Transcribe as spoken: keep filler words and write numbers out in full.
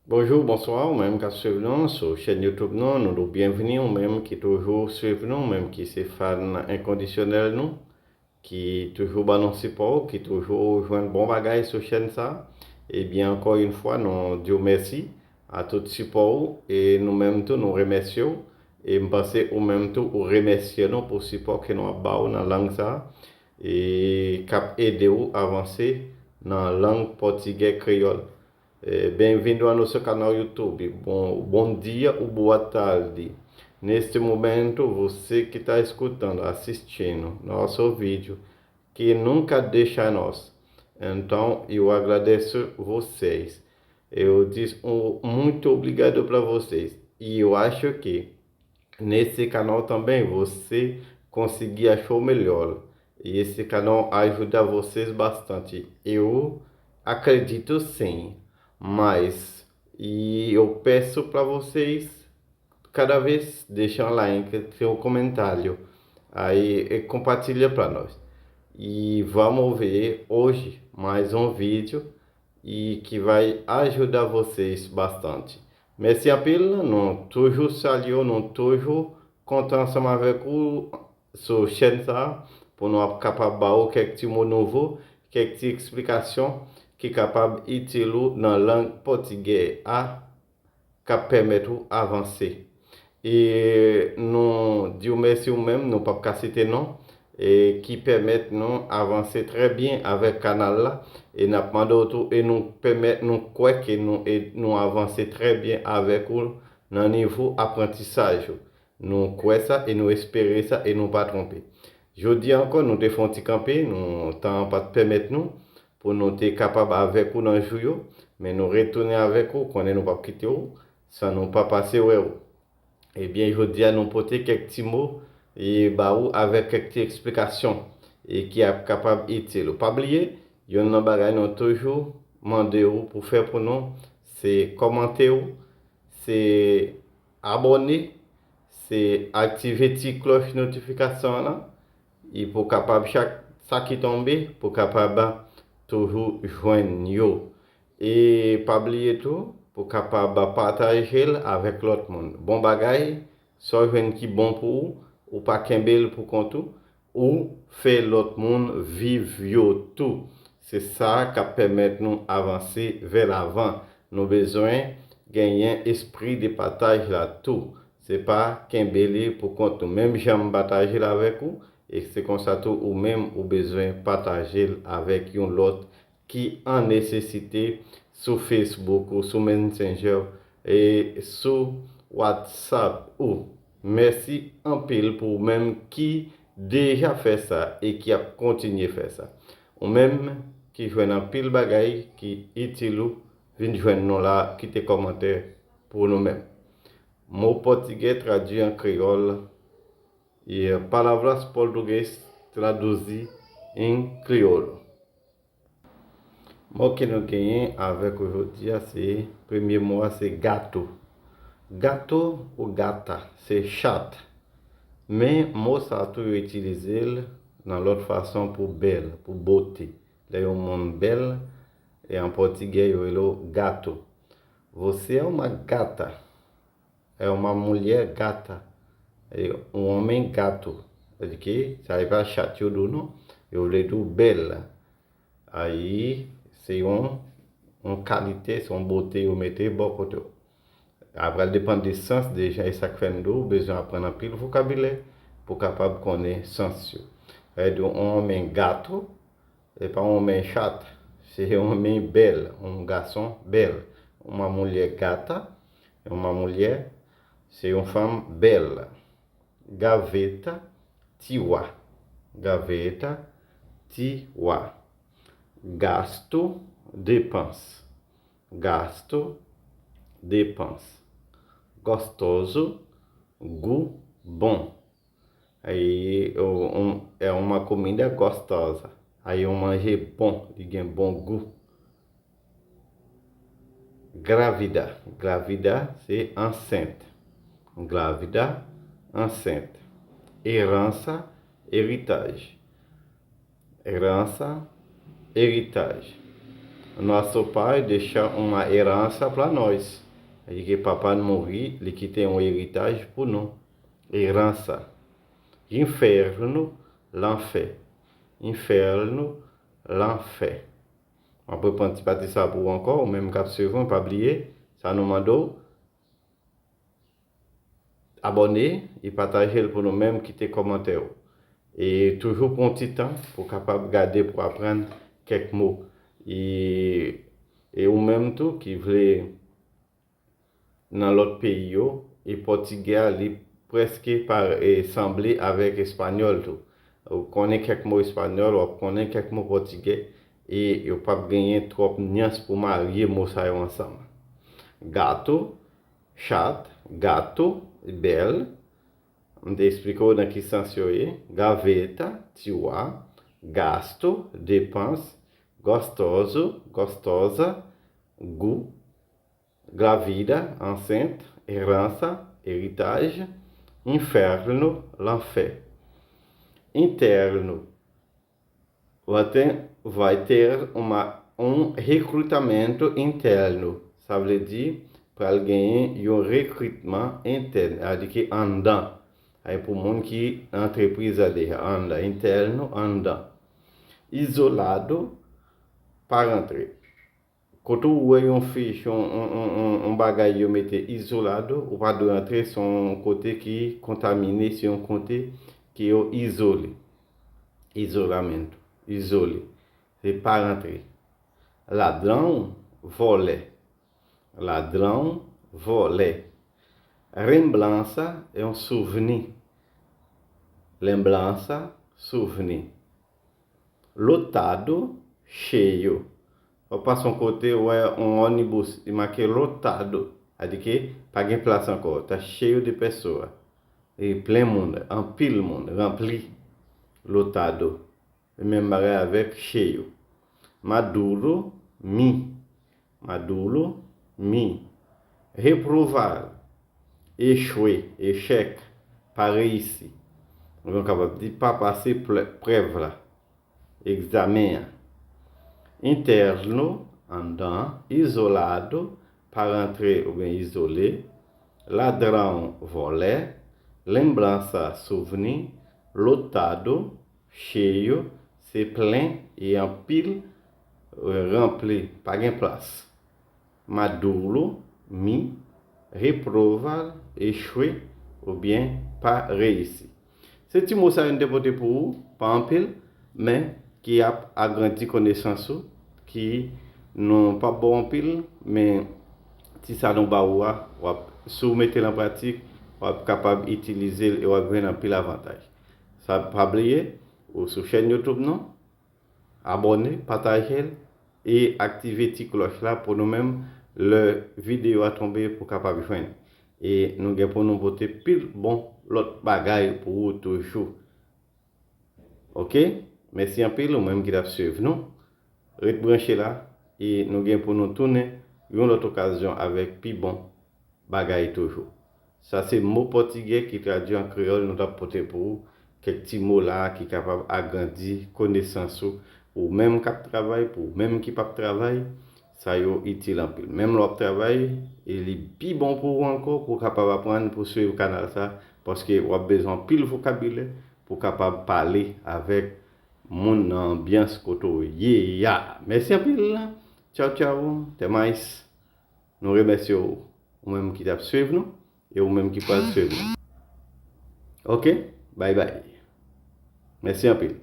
Bonjou, bonswa, ou menm k ap swiv nou sou chèn YouTube nou, nou di w byenvini, ou menm ki toujou swiv nou, ou menm ki se fan enkondisyonèl nou, ki toujou ban nou sipò, ki toujou jwenn bon bagay sou chèn sa. Ebyen, ankò yon fwa, nou di w mèsi a tout sipò ou, e nou menm tou, nou remèsye w, e m panse ou menm tou, ou remèsye nou pou sipò ke nou ap ba w nan lang sa, e k ap ede w avanse nan lang pòtigè kreyòl. Eh, bem-vindo ao nosso canal YouTube. Bom, bom dia ou boa tarde. Neste momento, você que está escutando, assistindo nosso vídeo, que nunca deixa nós. Então, eu agradeço vocês. Eu disse um muito obrigado para vocês. E eu acho que nesse canal também você conseguir achar o melhor. E esse canal ajuda vocês bastante. Eu acredito sim, mas e eu peço para vocês cada vez deixar um like, ter um comentário aí e compartilha para nós. E vamos ver hoje mais um vídeo e que vai ajudar vocês bastante. Mèsi anpil, nou toujou salye w, nou toujou kontan ansanm avèk ou sou chèn sa a, pou nou ap kapab ba ou kèk ti mo nouvo, kèk ti eksplikasyon ki kapab itil ou nan lang pòtigè a, k ap pèmèt ou avanse. E nou di w mèsi ou menm, nou p ap ka site non, e ki pèmèt nou avanse trè byen avèk kanal la, e n ap mande w tou, e nou pèmèt, nou kwè ke nou, e nou avanse trè byen avèk ou nan nivo aprantisaj ou. Nou kwè sa, e nou espere sa, e nou pa twonpe. Jodi a ankò, nou te fè yon ti kanpe, nou, tan an pa t pèmèt nou, pou nou te kapab avèk ou nan jou yo, men nou retounen avèk ou, konnen nou p ap kite w, san nou pa pase wè ou. Ebyen, jodi a, nou pote kèk ti mo, e ba ou avèk kèk ti eksplikasyon, e ki ap kapab itil ou. Pa bliye, youn nan bagay nou toujou mande ou pou fè pou nou, se kòmante ou, se abòne, se aktive ti klòch notifikasyon an, e pou kapab chak sa ki tonbe, pou kapab toujou jwenn yo. E pa bliye tou, pou kapab pataje l avèk lòt moun. Bon bagay, sa w jwenn ki bon pou ou, ou pa kenbe l pou kont ou, ou fè lòt moun viv yo tou. Se sa k ap pèmèt nou avanse vè lavan. Nou bezwen genyen espri de pataj la tou. Se pa kenbe li pou kont nou. Menm jan m pataje l avèk ou, e se konsa tou ou menm ou bezwen pataje l avèk yon lòt ki an nesesite sou Facebook ou sou Messenger e sou WhatsApp ou. Mèsi anpil pou ou menm ki deja fè sa e ki ap kontinye fè sa. Ou menm ki jwenn anpil bagay ki itil ou, vin jwenn nou la, kite kòmantè pou nou menm. Mo pòtigè tradui an kreyòl, e palavras português traduzir em crioulo. Mo ke nou genyen avèk ou jodi a, se premye mo a, se gato. Gato ou gata, se chat. Men mo sa tou yo itilize l nan lòt fason pou bèl, pou bote. Lè yon moun bèl, e an pòtigè yo rele w gato. Você é uma gata. É uma mulher gata. É um homem gato. Sa vle di ke sa e pa chat yo di w non. Yo vle di w bèl. Ayi, se yon, yon kalite, se yon bote yo mete bò kote w. Apre, l depann de sans de jan, e sa k fè n di w bezwen aprann anpil vokabilè pou kapab konnen sans yo. Sa vle di yon homem gato, e pa yon homem chat, se yon homem bèl, yon gason bèl. Uma mulher gata, uma mulher, se yon fanm bèl. Gaveta, tiwa. Gaveta, tiwa. Gasto, depans. Gasto, depans. Gostoso, gou, bon. Aí, um, é uma comida gostosa. Aí, é um manje bom, li gen bon gou. Grávida. Grávida, se ansent. Grávida, ansent. Herança, héritage. Herança, héritage. Nosso pai deixa uma herança para nós. Sa vle di ke papa n mouri, li kite yon eritaj pou nou. Herança. Inferno, lanfè. Inferno, lanfè. M ap reprann ti pati sa pou ou ankò, ou menm k ap swiv mwen, pa bliye, sa nou mande w, abòne e pataje l pou nou menm, kite kòmantè w. E toujou pran ti tan pou kapab gade, pou aprann kèk mo. E, e ou menm tou ki vle nan lòt peyi yo, e pòtigè a, li prèske pa, e sanble avèk espanyòl tou. Ou konnen kèk mo espanyòl, w ap konnen kèk mo pòtigè, e yo p ap genyen twòp nyans pou marye mo sa yo ansanm. Gato, chat, gato, bèl. M te eksplike w nan ki sans yo ye. Gaveta, tiwa. Gasto, depans. Gostoso, gostosa. Gou, grávida, ansent. Herança, eritaj. Inferno, lanfè. Interno, vai ter, vai ter uma, um recrutamento interno. Sa vle di, pral genyen yon rekritman entèn, sa vle di ke anndan. Ay pou moun ki nan antrepriz la deja, anndan, interno, anndan. Isolado, pa rantre. Kote ou wè yon fich, yon, yon, yon, yon, yon bagay yo mete isolado, ou pa dwe antre, se yon kote ki kontamine, se yon kote ki yo izole. Izolamento, izole. Se pa rantre. Ladrão, vòlè. Ladrão, vòlè. Lembrança é um souvenir. Lembrança, souvenir. Lotado, cheio. W ap pase yon kote, ou wè yon onibus, li make lotado. Sa di ke pa gen plas ankò. Tá cheio de pessoa. E plen moun, anpil moun, ranpli. Lotado. E menm bagay avèk cheio. Maduro, mi. Maduro, mi. Reprovar, echwe, echèk, pa reyisi. Ou kapab di pa pase ple-, prèv la, egzamen an. Interno, anndan. Isolado, pa rantre oubyen izole. Ladrão, vòlè. Lembrança, souvenir. Lotado, cheio, se plen e anpil, e ranpli, pa gen plas. Maduro, mi. Reprovar, echwe oubyen pa reyisi. Se ti mo sa yo n te pote pou ou, pa anpil, men ki ap agrandi konesans ou, ki nou p ap ba w anpil, men ti sa nou ba ou a, w ap, si w mete l an pratik, w ap kapab itilize l e w ap jwenn anpil avantaj. Sa, pa bliye, ou sou chèn YouTube nou, abòne, pataje l e aktive ti klòch la pou nou menm, lè videyo a tonbe, pou kapab jwenn. E nou gen pou nou pote pil bon lòt bagay pou ou toujou. Oke? Mèsi anpil, ou menm ki t ap swiv nou. Ret branche la, e nou gen pou nou tounen yon lòt okazyon avèk pi bon bagay toujou. Sa se mo pòtigè ki tradui an kreyòl nou t ap pote pou ou. Kèk ti mo la ki kapab agrandi konesans ou. Ou menm k ap travay, pou ou menm ki p ap travay, sa yo itil anpil. Menm lè w ap travay, e li pi bon pou ou ankò pou w kapab aprann pou swiv kanal sa, paske w ap bezwen anpil vokabilè pou w kapab pale avèk moun nan anbyans kote w ye a. Mèsi anpil. Tchaw, tchaw. Até mais. Nou remèsye w, ou menm ki t ap swiv nou, e ou menm ki pral swiv nou. Oke? Bay bay. Mèsi anpil.